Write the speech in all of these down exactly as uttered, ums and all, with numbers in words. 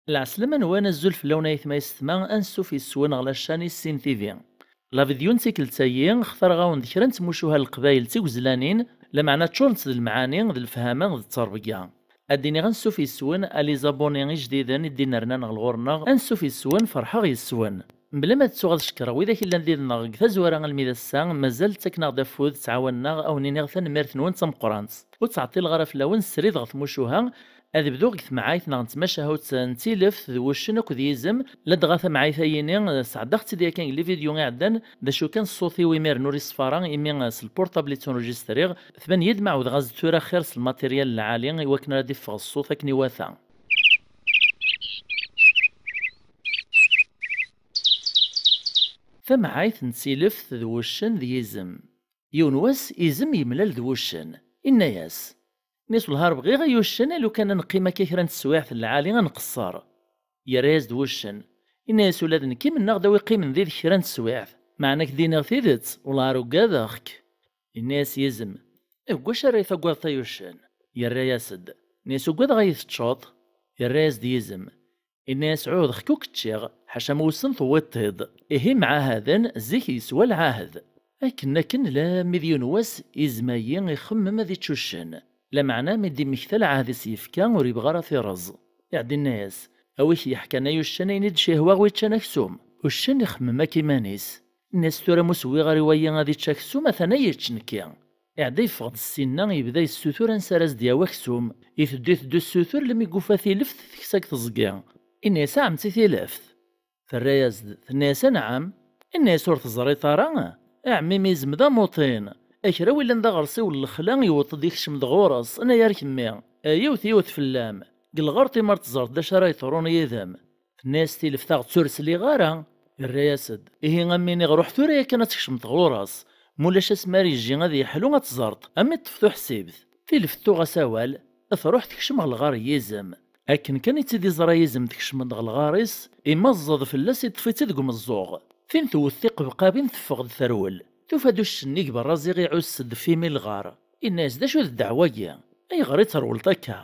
Lɛeslama-nwen, azul fell-awen ayetma yessetma, ansuf yes-wen ɣer la chaîne Issin T V. La vidéo n tikkelt-agi, xtareɣ-awen-d kra n tmucuha n Leqbayel d tigezlanin, lameɛna ččurent d lemɛani, d lefhama, d ttrebga. Ad d-iniɣ ansuf yes-wen a les abonnés ijdiden i d-innernan ɣer ɣur-neɣ, ansuf yes-wen, ferḥeɣ yes-wen. Mebla ma ad ttuɣ ad cekkreɣ widak i llan did-neɣ deg tazwara almi d ass-a, mazal ttaken-aɣ-d afud, ttɛawanen-aɣ, a wen-iniɣ tanemmirt-nwen d tameqqrant. Ur ttɛeṭṭileɣ ara fell-awen, srid ɣer tmucuha, ad bduɣ deg temɛayt neɣ n tmacahut n tileft d wuccen akked yizem, ladɣa tamɛayt-ayini sɛeddaɣ-tt-id yakan deg les vidéos iɛeddan, d acu kan ṣṣut-iw imiren ur iṣeffa ara, imi s lpurṭabl i ttunrejistriɣ, tban-iyi-d ma ɛawdeɣ-as-d tura xir s lmatéryal lɛali i wakken ara d-iffeɣ ṣṣut akken iwata. Tamɛayt n tileft d wuccen d yizem. Yiwen wass, izem yemlal d wuccen. Inna-yas, inna-yas, wellah ar bɣiɣ ay uccen, a lukan ad neqqim akka kra n teswiɛt n lɛali ad nqeṣṣer. Yerra-yas-d wuccen. Inna-yas, ula d nekk mennaɣ-d a wi qqimen did kra n teswiɛt. Meɛna ad k-d-iniɣ tidet, wellah ar ugadeɣ-k. Inna-yas yizem, eh, deg wacu ara yi-tagadeḍ ay uccen? Yerra-yas-d. Inna-yas, ugadeɣ ay teččeḍ. Yerra-yas-d yizem. Inna-yas, ɛuhdeɣ-k ur k-ččiɣ, ḥaca ma wissen tewwiḍ-t-id. Ihi mɛahaden, zik yeswa lɛahed. Akken akken lammi d yiwen wass, izem-ayi ixemmem ad ičč uccen. Lameɛna mi d-immekta lɛahed i s-yefka ur yebɣi ara ad t-ireẓ. Iɛedda inna-yas, a wi k-yeḥkan ay uccen ayen i d-cihwaɣ wi ččan aksum? Uccen ixemmem akk iman-is. Inna-yas, tura ma ur s-wwiɣ ara i wayi ad ičč aksum, atan ad yečč nekki. Iɛedda yeffeɣ-d ssinna, yebda yessutur ansi ara s-d-yawi aksum. Iteddu iteddu ssutur, lemmi yufa tileft teksa deg teẓgi. Inna-yas, a ɛemti tileft. Terra-yas-d, tenna-yas, anɛam. Inna-yas, ur teẓriḍ ara? A ɛemmi, mi izem d amuṭin. A kra wi llan d aɣersiw n lexla, yewweḍ-d ikcem-d ɣur-s, anagar kemmi. A yiwet yiwet fell-am. Deg lɣerṭ imi ur teẓriḍ d acu ara yeḍrun yid-m. Tenna-yas tileft, a ɣ-tt ur sliɣ ara. Irra-yas-d, ihi a m-iniɣ ruḥ tura yakan ad tkecmeḍ ɣur-s, ma ulac asmi ara yejji ad yeḥlu ad teẓreḍ, a m-iṭṭef tuḥsibt. Tileft tuɣ-as awal, truḥ tekcem ɣer lɣar n yizem. Akken kan i tt-id-iẓra yizem tekcem-d ɣer lɣar-is, imaẓẓed fell-as, iṭṭef-itt deg umeẓẓuɣ. Tin tewwet tiqebqabin teffeɣ-d terwel. Tufa-d uccen-nni deg berra ziɣ iɛuss-d f imi lɣar. Inna-yas, d acu d ddeɛwa-agi? Ayɣer i terwleḍ akka?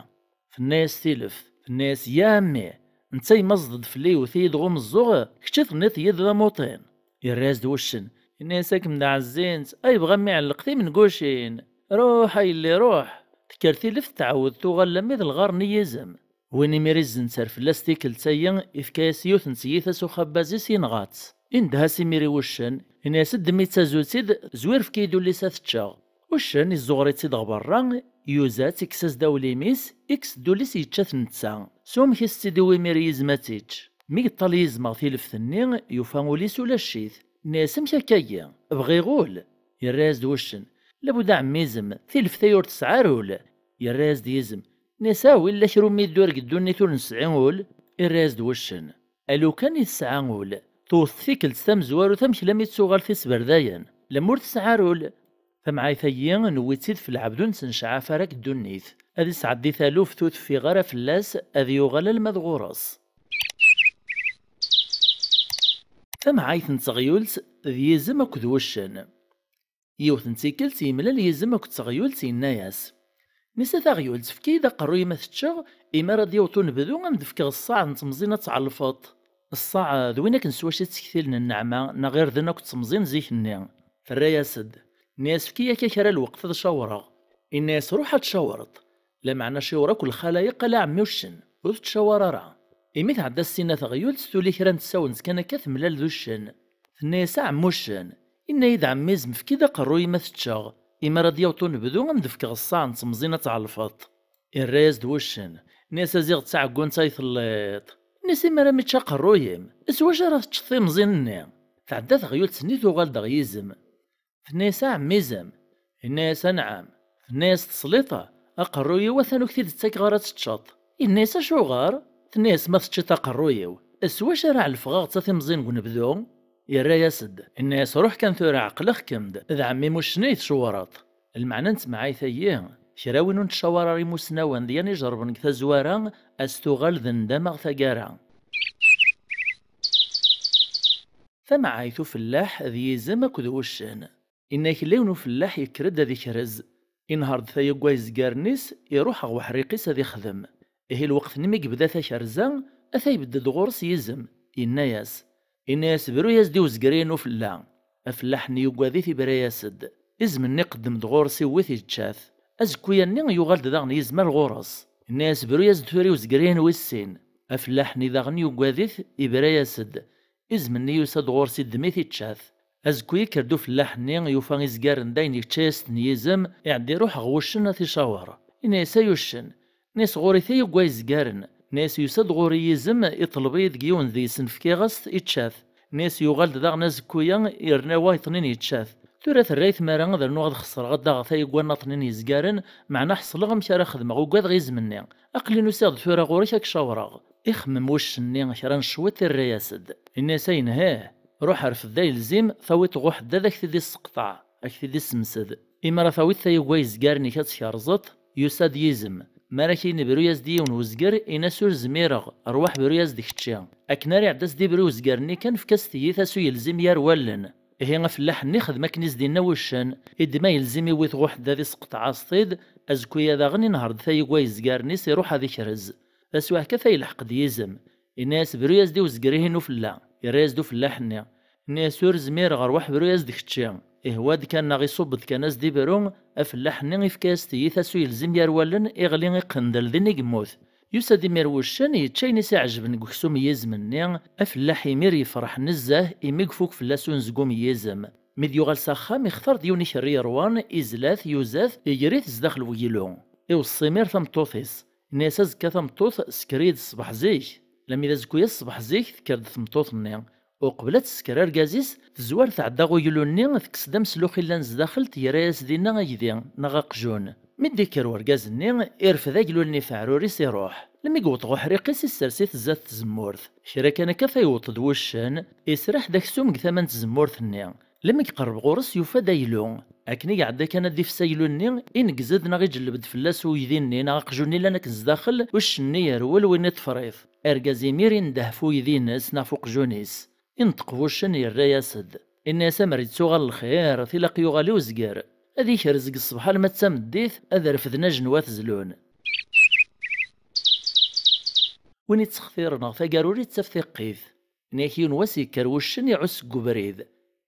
Tenna-yas tileft, tenna-yas, ya ɛemmi, netta yemaẓḍ-d fell-i, yewwet-iyi-d ɣer umeẓẓuɣ, kečč i tenniḍ-iyi-d d amuṭin. Yerra-yas-d wuccen, yenna-yas, a kem-d-ɛezzint, ay bɣa mi ɛelleq timengucin. Ruḥ a yelli ruḥ. Tekker tileft tɛawed tuɣal lammi d lɣar-nni yizem. Win imir izzenzer fell-as tikkelt-ayi, ifka-yas yiwet n tyita s uxabbaz-is, yenɣa-tt. Indeh-as imir i wuccen, yenna-yas, ddem-itt azu-tt-id, zwir efk-iyi-d ullis ad t-ččeɣ. Uccen izzuɣer-itt-id ɣer berra, yuza-tt, ikkes-as-d awlim-is, ikkes-d ul-is, yečča-t netta. S wamek i s-tt-id-iwi imir yizem ad tt-ičč. Mi yeṭṭal yizem ɣer tileft-nni, yufa ul-is ulac-it. Yenna-yas, amek akka-yi? Bɣiɣ ul. Yerra-yas-d wuccen, labud a ɛemmi izem, tileft-ayi ur tesɛi ara ul. Yerra-yas-d yizem, yenna-yas, a wi illa kra umi idur deg ddunit ur nesɛi ul? Irra-yas-d wuccen, a lukan i tesɛa ul, tewwet tikkelt tamezwarut amek lammi d-tuɣal tisberdayen, lemmer ur tesɛi ara ul. Tamɛayt-agi newwi-tt-id f lɛebd ur nettnecɛaf ara deg ddunit, ad isɛeddi taluft ur teffiɣ ara fell-as, ad yuɣal alma d ɣur-s. Tamɛayt n teɣyult d yizem akked wuccen. Yiwet n tikkelt yemlal yizem akked teɣyult, yenna-yas, nisa taɣyult, efk-iyi-d aqerruy-im ad t-ččeɣ, imi ara d-yaweḍ unebdu ad m-d-fkeɣ ṣṣaɛ n temẓin ad tɛelfeḍ. Ṣṣaɛ d win akken s wacu i ttektilen nneɛma neɣ irden akked temẓin zik-nni. Terra-yas-d, tenna-yas, efk-iyi akka kra n lweqt ad cawreɣ. Yenna-yas, ruḥ ad tcawreḍ. Lameɛna ciwer akk lxalayeq ala ɛemmi uccen, ur tettcawar ara. Imi tɛedda ssinna teɣyult, tuli kra n tsawent kan akka temlal d uccen. Tenna-yas, a ɛemmi uccen, inna-yi-d ɛemmi izem, efk-iyi-d aqerruy-im ad t-ččeɣ, imi ara d-yaweḍ unebdu ad m-d-fkeɣ ṣṣaɛ n temẓin ad tɛelfeḍ. Irra-yas-d wuccen, yenna-yas, a ziɣ d taɛeggunt ay telliḍ. Yenna-yas, imi ara m-ičč aqerruy-im, s wacu ara teččeḍ timẓin-nni? Tɛedda teɣyult-nni tuɣal-d ɣer yizem. Tenna-yas, a ɛemmi izem. Yenna-yas, anɛam. Tenna-yas tesliḍ, aqerruy-iw atan ur k-t-id-ttakeɣ ara ad teččeḍ. Yenna-yas, acuɣer? Tenna-yas, ma teččiḍ aqerruy-iw, s wacu ara ɛelfeɣ aɣ-tt a timẓin deg unebdu? Yerra-yas-d, yenna-yas, ruḥ kan tura, ɛeqleɣ-kem-d, d ɛemmi-m uccen i tcewwreḍ. Lmeɛna n temɛayt-agi, kra win ur nettcawar ara imusnawen d yan ijerrben deg tazwara, a s-tuɣal d nndama ɣer taggara. Tamɛayt ufellaḥ d yizem akked wuccen. Inna-yak yiwen ufellaḥ yekker-d ad ikrez. Inher-d tayegga izgaren-is, iruḥ ɣer uḥriq-is ad ixdem. Ihi lweqt-nni mi yebda takerza, ata ibedd-d ɣur-s yizem, yenna-yas, inna-yas bru-yas-d i uzger-ihin ufella. Afellaḥ-nni yugad-it, ibra-yas-d. Izem-nni iqeddem-d ɣur-s, iwwi-t, ičča-t. Azekkuya-nni yuɣal-d daɣen yizem ar ɣur-s. Inna-yas bru-yas-d tura i uzger-ihin wis sin. Afellaḥ-nni daɣen yugad-it, ibra-yas-d. Izem-nni yusa-d ɣur-s, iddem-it, ičča-t. Azekku yekker-d ufellaḥ-nni, yufa izgaren d ayen yečča-yas-ten yizem, iɛedda iruḥ ɣer wuccen ad t-icawer. Inna-yas ay uccen, inna-yas ɣur-i tayegga izgaren. Inna-yas yusa-d ɣur-i yizem, iṭleb-iyi deg yiwen deg-sen, fkiɣ-as-t, ičča-t. Inna-yas yuɣal-d daɣen azekku-ya, irna wa iṭnin, ičča-t. Tura terra-yi tmara ad rnuɣ ad xeṣreɣ ad d-aɣeɣ tayegga nnaṭnin yezgaren, meɛna ḥeṣleɣ amek ara xedmeɣ, ugadeɣ izem-nni. Aql-in usiɣ-d tura ɣur-k ad k-cawreɣ. Ixemmem wuccen-nni kra n cwiṭ, irra-yas-d. Inna-yas ay nheh, ruḥ rfed d aylzim, tawiḍ ɣer uḥeddad ad k-t-id-isseqṭeɛ, ad k-t-id-issemsed. Imi ara tawiḍ tayegga izgaren-ik ad tkerẓeḍ, yusa-d yizem. Mi ara k-yini bru-yas-d i yiwen uzger, in-as ur zmireɣ, rwaḥ bru-yas-d kečči. Akken ara iɛedda s-d ibru uzger-nni kan, efk-as tiyita s uyelzim yar wallen. Ihi afellaḥ-nni xdem akken i s-d-inna wuccen, iddem ayelzim, iwwi-t ɣer uḥeddad, isseqṭeɛ-as-t-id. Azekku-ya daɣen inher-d tayegga izgaren-is, iruḥ ad ikrez. Taswiɛt kan ata yelḥeq-d yizem. Inna-yas bru-yas-d i uzger-ihin ufella. Irra-yas-d ufellaḥ-nni. Inna-yas ur zmireɣ, rwaḥ bru-yas-d kečči. Ihwa-d kan neɣ iṣubb-d kan ad s-d-ibru, afellaḥ-nni ifka-yas tiyita s uyelzim yar wallen, iɣli iqendel din i yemmut. Yusa-d imir wuccen, yečča ayen i s-iɛejben deg uksum n yizem-nni. Afellaḥ imir yefreḥ nezzeh imi ifuk fell-as unezgum n yizem. Mi d-yuɣal s axxam, ixtar-d yiwen ikerri yerwan, izla-t, yuza-t, iger-it zdaxel weglu. Iweṣṣi imir tameṭṭut-is. Inna-yas azekka tameṭṭut, sker-iyi-d ṣṣbeḥ zik. Lami d azekku-ya ṣṣbeḥ zik, tekker-d tmeṭṭut-nni. Uqbel ad tesker argaz-is, tezwar tɛedda ɣer uglu-nni, tekkes-d ameslux illan zdaxel, tegra-yas dinna agdi neɣ aqjun. Mi d-ikker urgaz-nni, irfed aglu-nni f aɛrur-is, iruḥ. Lmi yewweḍ ɣer uḥriq-is, issers-it zdat tzemmurt. Kra kan akka, ata yewweḍ-d wuccen, israḥ-d aksum deg tama n tzemmurt-nni. Lmi iqerreb ɣur-s, yufa-d aylu. Akken i iɛedda kan ad d-ifes aylu-nni, ineggez-d neɣ iǧelleb-d fell-as uydi-nni neɣ aqjun-nni llan akken zdaxel, uccen-nni yerwel, win iṭṭfer-it. Argaz imir indeh f uydi-ines neɣ f uqjun-is. Inṭeq wuccen, irra-yas-d. Inna-yas amer yettuɣal lxir, tilaq yuɣal i uzger. Ad ikrez deg ṣṣbeḥ alma d tameddit, ad refden ajenwa ad t-zlun. Win ittextiren ɣef tagaruri yettaf tiqqit. Nyak yiwen wass yekker wuccen iɛus seg ubrid.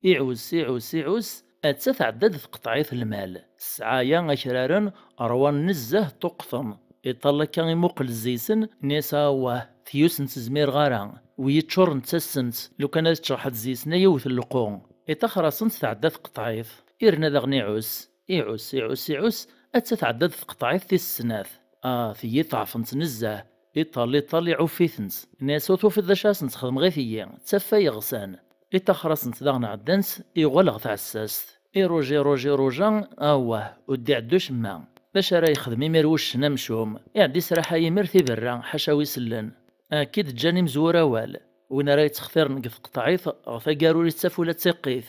Iɛus, iɛus, iɛus, atta tɛedda-d tqeṭɛit lmal. Ssɛaya akraren, ṛwan nezzeh ṭṭuqqten. Iṭall akka imuqel zzeysen, inna-yas awah, tyusent zmireɣ ara. Wi yeččuren d tassemt, lukan ad ččeɣ ḥed zzeysen ay iwet lqu. Iṭaxer-asent tɛedda tqeṭɛit. Irna daɣen iɛus, iɛus, iɛus, iɛus, atta tɛedda-d tqeṭɛit tis snat. Ah, tigi ḍeɛfent nezzeh. Iṭall, iṭall, iɛuf-itent. Inna-yas ur tufiḍ d acu ara sent-xedmeɣ i tigi, d taffa yeɣsan. Iṭaxer-asent daɣen ɛeddant, iɣwal ɣer tɛessast. Iruja, iruja, iruja, awah, ur d-iɛeddu cemma. D acu ara yexdem imir wuccen amcum? Iɛedda israḥay imir tiberra, ḥaca wi sellen. Akka i d-ǧǧan imezwura awal. Win ara yettextiren deg tqeṭɛit, ɣef agarur ittaf ula d tiqqit.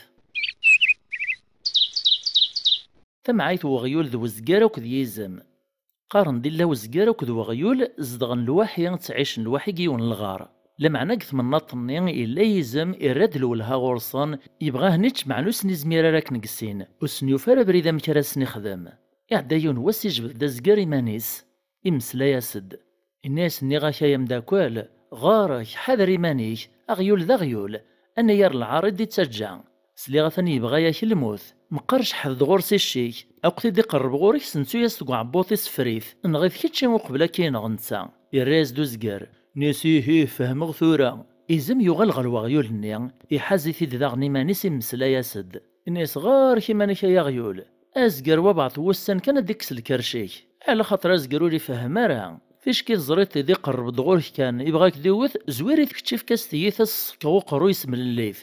Tamɛayt n weɣyul d wezger akked yizem. Qqaren-d illa wezger akked weɣyul zedɣen lwaḥi, ttɛicen lwaḥi deg yiwen n lɣar. Lameɛna deg tmennaḍt-nni illa yizem, irra-d lwelha ɣur-sen, yebɣa ahen-ičč meɛna ur sen-izmir ara akken deg sin, ur sen-yufi ara abrid amek ara sen-ixdem. Iɛedda yiwen wass ijbed-d azger iman-is. Imeslay-as-d. Inna-yas nniɣ-ak ay amdakel, ɣer-k, ḥader iman-ik, aɣyul d aɣyul, anagar lɛar i d-ittaǧǧa. Sliɣ atan yebɣa-yak lmut. Meqqar ceḥḥed-d ɣur-s icc-ik, akk-t-id-iqerreb ɣur-k sentu-yas deg uɛebbuḍ iseffer-it, nɣet kečči uqbel ad k-ineɣ netta. Irra-yas-d uzger. Nni-as ih, ih, fehmeɣ tura. Izem yuɣal ɣer weɣyul-nni, iḥaz-it-id daɣen iman-is, imeslay-as-d. Inna-yas ɣer-k iman-ik ay aɣyul. Azger wabɛeḍ wussan kan ad d-ikkes lkerc-ik. Ɛla xaṭer azger ur ifehhem ara. Ticki teẓriḍ-t-id iqerreb-d ɣur-k kan, ibɣa ad k-d-iwet, zwir-it kečč, efk-as tiyita s ṣṣekkeɣ uqerruy s mlellit.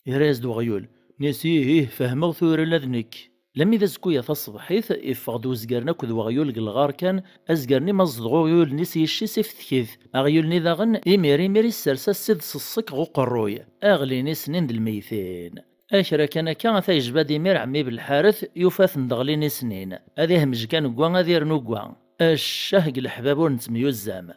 Yerra-yas-d weɣyul. Nni-as ih, ih, fehmeɣ tura ula d nekk. Lami d azekku-ya taṣebḥit, iffeɣ-d uzger-nni akked weɣyul deg lɣar kan, azger-nni ma zedɣ uɣyul-nni s yicc-is iftek-it. Aɣyul-nni daɣen, imir imir issers-as-id s ṣṣekkeɣ uqerruy. Aɣlin i snin d lmeytin. Akra kan akka, ata yejba-d imir ɛemmi Belḥaret, yufa-ten-d ɣlin i snin. Ad ihmej kan deg wa, ad irnu deg wa. Accah deg leḥbab ur nettemyuzzam.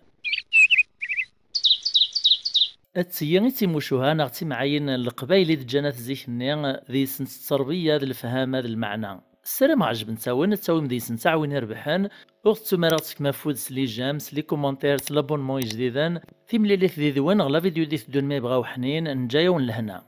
D tiyi i d timucuha neɣ d timɛayin n Leqbayel i d-ǧǧan at zik-nni, deg-sent tterbiya d lefhama d lmeɛna. Ssarameɣ ɛejbent-awen, ad tawim deg-sent aɛwin irebḥen. Ur tettum ara ad tefkem afud s les j'aime, s les commentaires, s les abonnements ijdiden. Timlilit did-wen ɣer la vidéo d-iteddun ma yebɣa uḥnin, neǧǧa-yawen lehna.